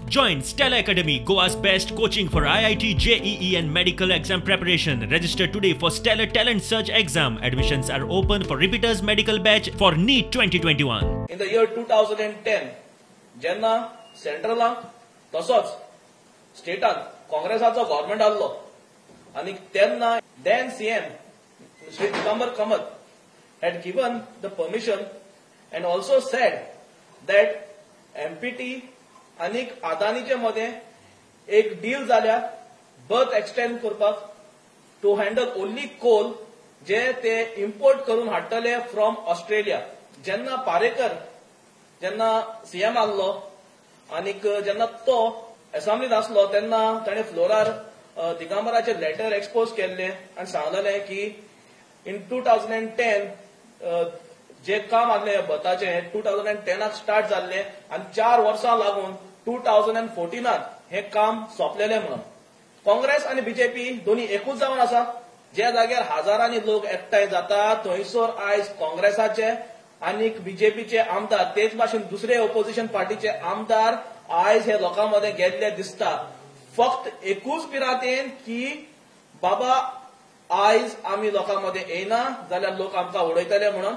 Join Stellar Academy, Goa's best coaching for IIT, JEE and medical exam preparation. Register today for Stellar Talent Search exam. Admissions are open for repeaters medical batch for NEET 2021. In the year 2010 जेन्ना सेंट्रलाक तसोच स्टेटाक काँग्रेसाचो government आहलो आनी तेन्ना then CM Shri Digambar Kamat had given the permission and also said that MPT आनी अदानीचे मध्ये एक deal जाल्या birth extend करपाक टू हँडल ओनली कोल जे ते इम्पोर्ट करून हाडटले फ्रॉम ऑस्ट्रेलिया. जेन्ना पारेकर जेन्ना सीएम आहलो आनीक जेन्ना तो असेंब्लीत आसलो तेन्ना ताणें फ्लोरार दिगंबराचे लेटर एक्सपोज केल्ले आनी सांगलेले की इन 2010 जे काम आहलें बर्थाचें 2010 स्टार्ट जाल्लें आनी 4 वर्सां लागून 2014 हें काम सोंपलेलें म्हणून. काँग्रेस आनी बीजेपी दोनी एकूच जावन आसा. ज्या जाग्यार हजारांनी लोक एकठांय जाता थंयसर आयज काँग्रेसाचे आनी बीजेपीचे आमदार तेच भाशेन दुसरे ओपोजिशन पार्टीचे आमदार आयज हे लोकां मदें गेल्ले दिसता. फक्त एकूच पिरातेन की बाबा आयज आमी लोकां मदें येयना जाल्यार लोक आमकां उडयतले म्हणून.